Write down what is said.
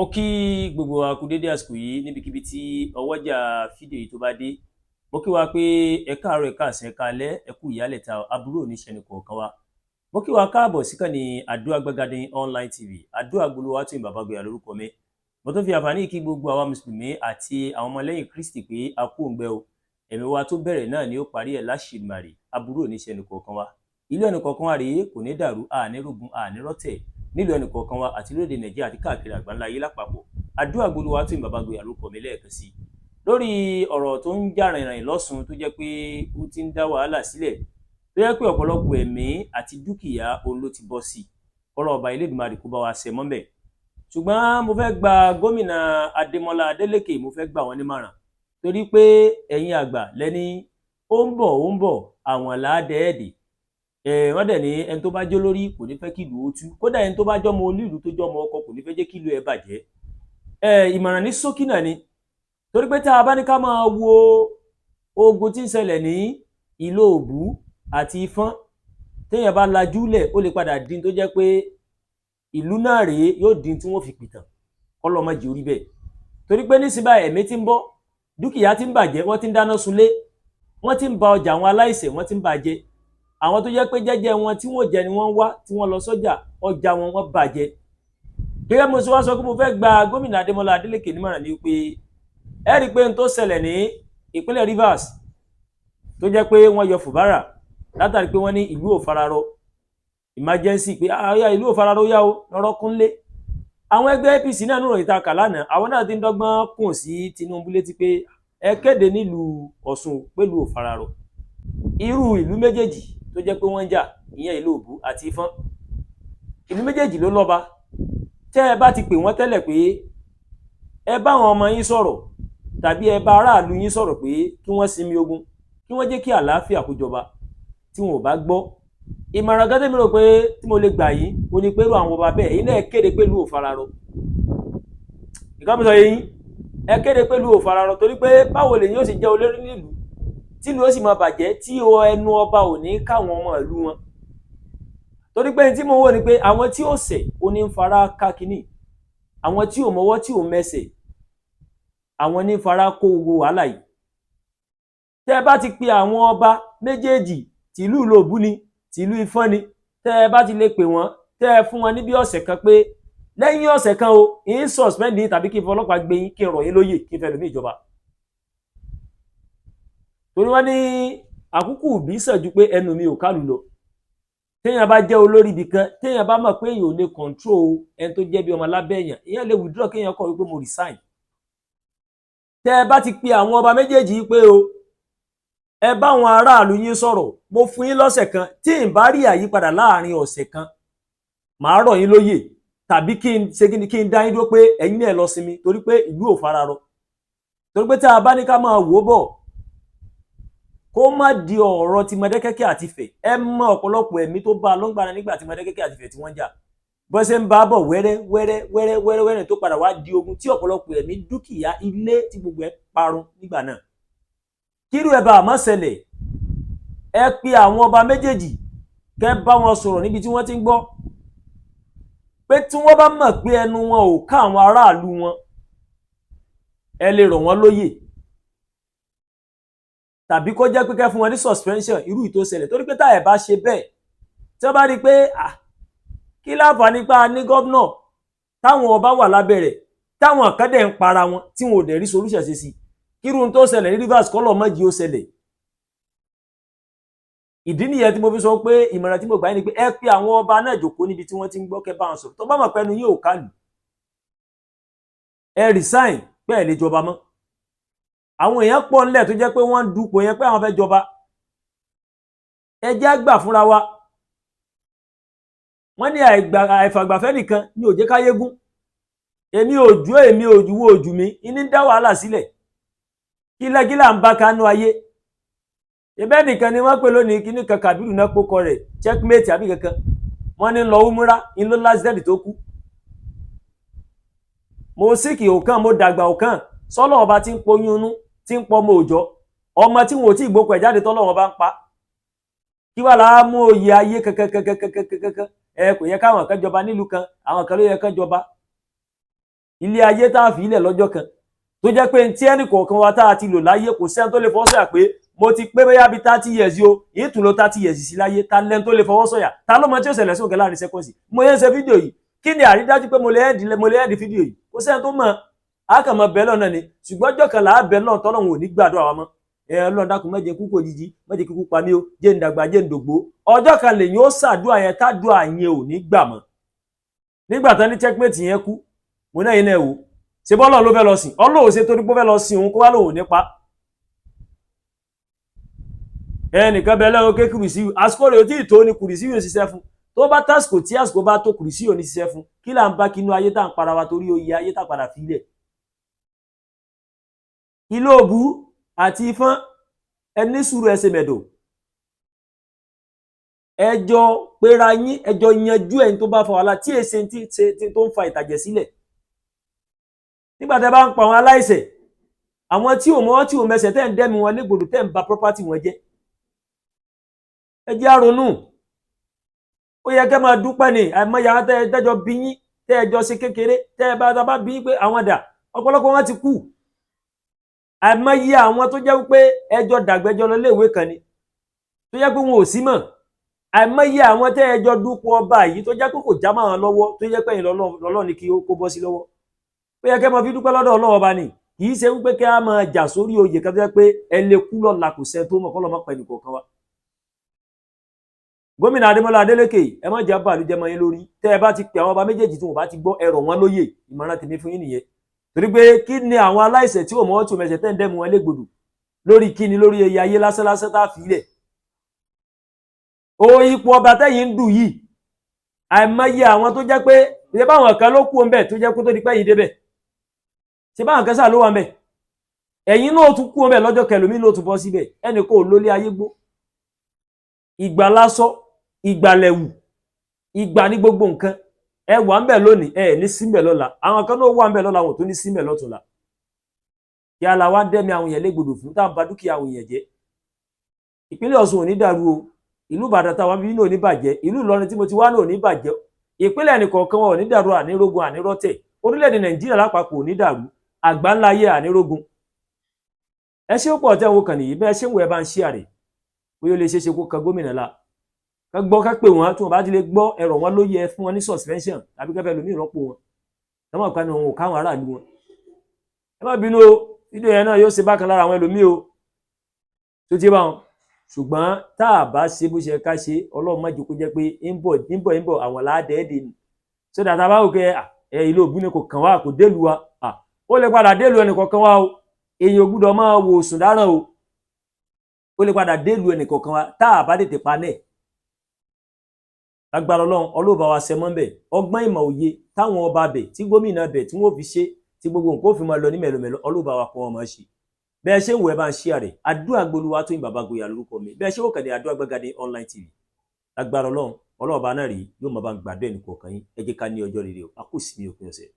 Mo kí gbogbo wa kú dédé àsìkò yìí níbikíbi tí ọwọ́jà fídíò yìí tó bá dé. Mo kí wa pé ẹ káàárọ̀, ẹ káàsán, ẹ káalẹ́, ẹ kú ìyálẹ̀ta, aburú ò ní ṣe ẹnì kọ̀ọ̀kan wa. Mo kí wa káàbọ̀ síkànnì Àdúrà Gbàgede Online TV. Àdúrà Olúwatóyìn Bàbá lórúkọ mi. Mo tún fi àǹfààní kí gbogbo àwa mùsùlùmí àti àwọn ọmọlẹ́yìn Kristi pé a kú òǹgbẹ o. Ẹ̀mí wa tó bẹ̀rẹ̀ náà ni ó parí ẹ̀ láṣìmàrè. Aburú ò ní ṣe ẹnì kọ̀ọ̀kan wa. Ìlú ẹnì kọ̀ọ̀kan wa rèé kò ní dàrú, àní rógun, àní rọ́tẹ̀ nílùú ẹnì kọ̀ọ̀kan wa àti lóde Nàìjíríà àti káàkiri àgbáńlá ayé lápapọ̀. Àdúrà Olúwatóyìn Bàbá lórúkọ mi lẹ́ẹ̀kan sí i. Lórí ọ̀rọ̀ tó ń jà rìnrìn lọ́sùn, tó jẹ́ pé ó ti ń dá wàhálà sílẹ̀, tó jẹ́ pé ọ̀pọ̀lọpọ̀ ẹ̀mí àti dúkìá òun ló ti bọ́ sí i, kọ́lọ́ ọba Elédùmarè kó bá wa ṣe mọ́bẹ̀. Ṣùgbọ́n mo fẹ́ gba gómìnà Adémọ́lá Adélékè, mo fẹ́ gbà wọ́n nímọ̀ràn, torí pé ẹ̀yin àgbà lẹ́ni ó ń bọ̀, ó ń bọ̀, àwọn làádẹ́ẹ̀dì ẹ̀ wọ́n dẹ̀ ní ẹni tó bá jó lórí kò ní fẹ́ kí ìlú ó tú. Kódà ẹni tó bá jọ́mọ onílùú, tó jọ́mọ ọkọ, kò ní fẹ́ jẹ́ kí ìlú ẹ̀ bàjẹ́. Ẹ̀ ìmọ̀ràn ní ṣókí náà ni, torí pé tá a bá ní ká máa wo ogun tí ń ṣẹlẹ̀ ní ìlú Òbú àti Ifọ̀n, téèyàn bá lajú lẹ̀, ó lè padà dín tó jẹ́ pé ìlú náà rèé yóò dín tí wọ́n fi pìtàn. Kọ́lọ́ má jẹ́ orí bẹ́ẹ̀, torí pé nísìnyí báyìí, ẹ̀mí tí ń bọ́, dúkìá tí ń bàjẹ́, wọ́n ti ń dáná sunlé, wọ́n ti ń ba ọjà àwọn aláìṣẹ̀, wọ́n ti ń bàjẹ́. Àwọn tó jẹ́ pé jẹ́jẹ́ wọn tí wọ́n jẹ ni wọ́n wá, tí wọ́n lọ sọ́jà, ọjà wọn wọ́n bàjẹ́. Gẹ́gẹ́ mo ṣe wá sọ pé mo fẹ́ gba gómìnà Adémọ́lá Adélékè nímọ̀ràn ni pé ẹ rí i pé n tó ṣẹlẹ̀ ní ìpínlẹ̀ Rivers, tó jẹ́ pé wọ́n yọ Fubara látàrí pé wọ́n ní ìlú ò fararọ, emergency, pé àyà ìlú ò fararọ yá o lọ́rọ́ kúnlé. Àwọn ẹgbẹ́ APC náà nùrọ̀ ìta kà lánàá, àwọn náà ti ń dọ́gbọ́n kùn sí Tinubu létí pé ẹ kéde nílùú Ọ̀ṣun pẹ̀lú ò fararọ. Irú ìlú méjèèjì tó jẹ́ pé wọ́n ń jà, ìyẹn ìlú Òbú àti Ifọ̀n, ìlú méjèèjì ló lọ́ba. Tẹ́ ẹ bá ti pè wọ́n tẹ́lẹ̀ pé ẹ bá àwọn ọmọ yín sọ̀rọ̀ tàbí ẹ bá aráàlú yín sọ̀rọ̀ pé kí wọ́n sinmi ogun, kí wọ́n jẹ́ kí àlàáfíà kó jọba, tí wọn ò bá gbọ́ ìmọ̀ràn kan tẹ́mi rò pé tí mo lè gbà yín, ó ní pé irú àwọn ọba bẹ́ẹ̀, èyí náà kéde pé ìlú ò fararọ. Nǹkan mi sọ yẹn, ẹ kéde pé ìlú ò fararọ, torí pé báwo lèyìn ó sì jẹ́ olórí nílùú tí ìlú ó sì máa bàjẹ́, tí ẹnu ọba ò ní káwọn ọmọ ìlú wọn? Torí pé tí mo wò ni pé àwọn tí ò ṣẹ̀ ó ní ń fara ká kínní, àwọn tí ò mọwọ́, tí ò mẹsẹ̀, àwọn ní fara kó gbogbo wàhálà yìí. Tẹ́ ẹ bá ti pe àwọn ọba méjèèjì, tìlú Ìlóbù ni, tìlú Ifọ̀n ni, tẹ́ ẹ bá ti lè pè wọ́n, tẹ́ ẹ fún wọn ní bí ọ̀sẹ̀ kan pé lẹ́yìn ọ̀sẹ̀ kan o, ń suspend yín tàbí kí n fọlọ́pàá gbé yín, kí n rọ̀ yín lóyè, kí n fẹ́ lómi ìjọba. Torí wọ́n ní àkúkù bí sàn ju pé ẹnu mi ò kálù lọ. Téèyàn bá jẹ́ olórí ibì kan, téèyàn bá mọ̀ pé èèyàn ò lè control ẹni tó jẹ́ bí ọmọ lábẹ́ èèyàn, èèyàn lè withdraw, kéèyàn kọ̀ wípé mo resign. Tẹ́ ẹ bá ti pe àwọn ọba méjèèjì yìí pé o, ẹ bá àwọn aráàlú yín sọ̀rọ̀, mo fún yín lọ́sẹ̀ kan, tí n bá rí àyípadà láàrin ọ̀sẹ̀ kan, màá rọ̀ yín lóyè tàbí kí n ṣe kí n dá yín dúró pé ẹ̀yin náà lọ sinmi, torí pé ìlú ò fararọ. Torí pé tá a bá ní ká máa wò ó bọ̀, kó má di ọ̀rọ̀ tí Mọdákẹ́kẹ́ àti Ifẹ̀. Ẹ mọ ọ̀pọ̀lọpọ̀ ẹ̀mí tó bá a lọ́ngbàrá nígbà tí Mọdákẹ́kẹ́ àti Ifẹ̀ tí wọ́n jà, bó ṣe ń bá a bọ̀ wẹ́rẹ́ wẹ́rẹ́ wẹ́rẹ́ wẹ́rẹ́ wẹ́rẹ́, tó padà wá di ogun tí ọ̀pọ̀lọpọ̀ ẹ̀mí, dúkìá, ilé, tí gbogbo ẹ̀ parun nígbà náà. Kírú ẹ̀ bá a má ṣẹlẹ̀, ẹ pe àwọn ọba méjèèjì, kẹ́ bá wọn sọ̀rọ̀ níbi tí wọ́n ti ń gbọ́, pé tí wọ́n bá mọ̀ pé ẹnu wọn ò ká àwọn aráàlú wọn, ẹ lè rọ̀ wọ́n lóyè tàbí kó jẹ́ pé kẹ́ fún wọn ní suspension, irú ìtò ṣẹlẹ̀. Torí pé tá ẹ̀ bá ṣe bẹ́ẹ̀, tí wọ́n bá rí i pé kí láǹfààní pa ní gómìnà táwọn ọba wà lábẹ́ rẹ̀, táwọn kan dẹ̀ ń para wọn, tí wọn ò dẹ̀ rí solution ṣe sí, kírun tó ṣẹlẹ̀ ní Rivers kọ́lọ̀ mọ́jì ó ṣẹlẹ̀. Ìdí nìyẹn tí mo fi sọ pé ìmọ̀ràn tí mo gbà yín ni pé ẹ pé àwọn ọba náà jókòó níbi tí wọ́n ti ń gbọ́, kẹ́ bá wọn sọ̀rọ̀. Tó bá mọ̀ pé ẹnu yín ò kálù, ẹ resign pé ẹ lè jọba mọ́. Àwọn èèyàn pọ̀ ńlẹ̀ tó jẹ́ pé wọ́n ń dupò yẹn pé àwọn fẹ́ jọba. Ẹ jẹ́ á gbà fúnra wa. Wọ́n ní àìfàgbàfẹ́ nìkan ní ó jẹ́ káyégún. Èmi ò ju, èmi ò ju, wo ojú mi ní dá wàhálà sílẹ̀. Kí lẹ́gílà ń bá kánú ayé ibẹ̀ nìkan ni wọ́n pè lónìí. Kíní kan Kàbírù náà pókọ rẹ̀, checkmate àbí kankan, wọ́n ní lọ umra ń lọ l'accident tó kú. Mo síkì òkàn, mo dàgbà òkàn sọ́lọ́. Ọba tí ń poyún inú, tí ń pọ ọmọ òòjọ́, ọmọ tí wọn ò tí ì gbókò ẹ̀ jáde, tọ́lọ́wọ́n bá ń pa, kí wàá láá mú oyè ayé kankankankankankankan? Ẹ kò yẹ káwọn kan jọba nílùú kan, àwọn kan ló yẹ kán jọba. Ilé ayé tá a fi ilẹ̀ lọ́jọ́ kan, tó jẹ́ pé tí ẹnì kọ̀ọ̀kan wa tá a ti lò láyé, kò sẹ́ni tó lè fọwọ́ sọ̀yà pé mo ti pé bóyá bíi 30 years o, yìí tún lo 30 years sí láyé. Ta lẹ́ni tó lè fọwọ́ sọ̀yà? Ta ló mọ tí ó ṣẹlẹ̀ sí òkè láàrin seconds? Mo yẹn ń ṣe fídíò yìí, kí ni àrídájú pé mo lè end fídíò yìí? Kò sẹ́ni tó mọ̀. Á kàn mọ bẹ́ẹ̀ lọ́nà ni, ṣùgbọ́n ọjọ́ kan là á bẹ́ẹ̀ lọ́nà tọ́lọ́run ò ní gbàdúrà wa mọ́. Ẹ Ọlọ́run, dákun, má jẹ́ kú kò jíjí, má jẹ́ kíkú pa mí o, jẹ́ ń dàgbà, jẹ́ ń dògbó. Ọjọ́ kan lèyìn ó ṣàdúrà yẹn, tádùá yẹn ò ní gbà mọ́. Nígbà tán ní checkmate yẹn kú, mo náà yín náà wò ṣe bọ́lọ̀ ló fẹ́ lọ sìn. Ọlọ́run ṣe torí pé ó fẹ́ lọ sìn òun kó wá lòun nípa ẹnìkan bẹ lẹ́wọ̀n ké kùrìsí. Àsìkò rẹ̀ ò tí ì tó ní kùrìsí yóò ṣiṣẹ́ fún. Tó bá tásìkò, tí àsìkò bá tó, kùrìsí yóò ní ṣiṣẹ́ fún. Kí là ń bá kínú ayé tá à ń para wa torí oyè ayé tá padà fílẹ̀? Ilé òbú àti ifán, ẹni sùúrù, ẹsẹ̀ mẹ̀dọ̀, ẹjọ́ pera yín, ẹjọ́ yanjú ẹni tó bá fa wàhálà tí èsè tí tó ń fa ìtàjẹ̀ sílẹ̀. Nígbà tẹ́ bá ń pa àwọn aláìṣẹ̀, àwọn tí ò mọ̀ tí ò mẹsẹ̀, tẹ́ ń dẹ́mi wọn légbodò, tẹ́ ń ba property wọn jẹ́, ẹ jẹ́ á ronú. Ó yẹ kẹ́ máa dúpẹ́ ni. Àìmọye àwọn tẹ́ ẹ tẹ́jọ bí yín, tẹ́ ẹ jọ ṣe kékeré, tẹ́ ẹ bá bí yín pé àwọn dà, ọ̀pọ̀lọpọ̀ wọn ti kú. Àìmọye àwọn tó jẹ́ wípé ẹjọ́ dàgbẹ́jọ́ lọ léèwé kan ni, tó jẹ́ pé wọn ò sí mọ̀. Àìmọye àwọn tẹ́ ẹjọ́ dúpọ̀ ọba yìí, tó jẹ́ pé kò já máa lọ́wọ́, tó jẹ́ pé ẹ̀yin lọ́lọ́ ni kí ó kó bọ́ sí lọ́wọ́. Ó yẹ kẹ́ máa fi dúpẹ́ lọ́dọ̀ Ọlọ́run ọba ni. Kì í ṣe wípé kí a máa jà sórí oyè kan tó jẹ́ pé ẹ lè kú lọ́la. Kò sẹ́ni tó mọ̀, kọ́ lọ́ mọ́ pẹ̀lú kọ̀ọ̀kan wa. Gómìnà Adémọ́lá Adélékè, ẹ má jẹ́ bàlújẹ́ mọ́ yín lórí. Tẹ́ ẹ bá ti pè àwọn ọba méjèèjì, tí wọn bá ti gbọ́, ẹ rọ̀ wọ́n lóyè. Ìmọ̀ràn tèmi fún yín nìyẹn. Torí pé kí ni àwọn aláìṣẹ̀ tí ò mọ̀ tí ò mẹsẹ̀ tẹ́ ń dẹ́mu wọn légbodò lórí? Kí ni lórí ẹyẹ ayé lásán lásán tá a fi lẹ̀ o? Ipò ọba tẹ́yìn ń dù yìí, àìmọye àwọn tó jẹ́ pé ṣe báwọn kan ló kú ọ̀nbẹ tó jẹ́ kó tó di pẹ́ yìí débẹ̀, ṣe báwọn kan sáà ló wà ń bẹ̀. Ẹ̀yin náà tún kú ọ̀nbẹ lọ́jọ́ kẹlòmí náà tún bọ́ síbẹ̀. Ẹnì kò lólé ayé gbó. Ìgbà lásọ, ìgbàlẹ̀wù, ìgbà ní gbogbo nǹkan. Ẹ wà ń bẹ̀ lónìí, ẹ ní síbẹ̀ lọ́la. Àwọn kan náà wà ń bẹ̀ lọ́la, wọn ò tún ní síbẹ̀ lọ́tùnla. Kí ala wá dẹ́mi àwọn èèyàn légbodò fún, tá à ń ba dúkìá àwọn èèyàn jẹ́? Ìpínlẹ̀ Ọ̀ṣun ò ní dàrú o. Ìlú Ìbàdàn táwọn bí náà ò ní bàjẹ́. Ìlú Ìlọrin tí mo ti wá náà ò ní bàjẹ́. Ìpínlẹ̀ ẹnìkọ̀ọ̀kan wọn ò ní dàrú, ànírógun, ànírọ́tẹ̀. Orílẹ̀-èdè Nàìjíríà lápapọ̀ ò ní dàrú. Àgbáńlá ayé, ànírógun. Ẹ ṣé pọ̀ tẹ́ ń wo kàn nìyí. Bẹ́ẹ̀ ṣé ń wo, ẹ bá ń ṣí àrè, bóyá ó lè ṣeé ṣe kó kan gómìnà la, ká gbọ́, ká pè wọ́n. Tí wọ́n bá ti lè gbọ́, ẹ̀rọ wọn ló yẹ fún wọn ní suspension tàbí kẹfẹ́ lómi ìrọ́pò wọn. Ẹ má pa ni wọn ò káwọn aráàlú wọn. Ẹ má bínú o, fídíò yẹn náà yóò ṣe bákan lára àwọn ẹlòmíì o tó ti bá wọn. Ṣùgbọ́n tá a bá ṣe bó ṣe ká ṣe, Ọlọ́run má jẹ́ kó jẹ́ pé ń bọ̀, ń bọ̀, ń bọ̀, àwọn làádẹ́ẹ̀dẹ̀ ni sódà tá a bá wò pé ẹ ìlú òbí ni kò kàn wá, kò délùú wa, ó lè padà délùú ẹnì kọ̀ọ̀kan wa o. Èèyàn ò gbúdọ̀ máa wò sùn dáràn o. Ó lè padà délùú ẹnì kọ̀ọ̀kan wa tá a bá tètè pa náà. Lágbára Ọlọ́run, ọlọ́ọ̀bá wa ṣẹ mọ́ bẹ̀. Ọgbọ́n, ìmọ̀, òye táwọn ọba bẹ̀, tí gómìnà bẹ̀, tí wọ́n fi ṣe, tí gbogbo nǹkan ó fi máa lọ ní mẹ̀lọmẹ̀lọ, ọlọ́ọ̀bá wa kọ́ wọn máa ṣe. Bẹ́ẹ̀ ṣe ń wò, ẹ bá ń share rẹ̀. Àdúrà gbolúwa tó yin bàbá gboyà lórúkọ mi. Bẹ́ẹ̀ ṣe wò kàdé Àdúrà Gbàgede Online TV. Lágbára Ọlọ́run, ọlọ́ọ̀bá náà rí yóò máa bá ń gbàdúrà ẹnì kọ̀ọ̀kan yín. Ẹ jẹ́ ká ní ọjọ́ rere o. A kò sí ní òpin ọ̀sẹ̀.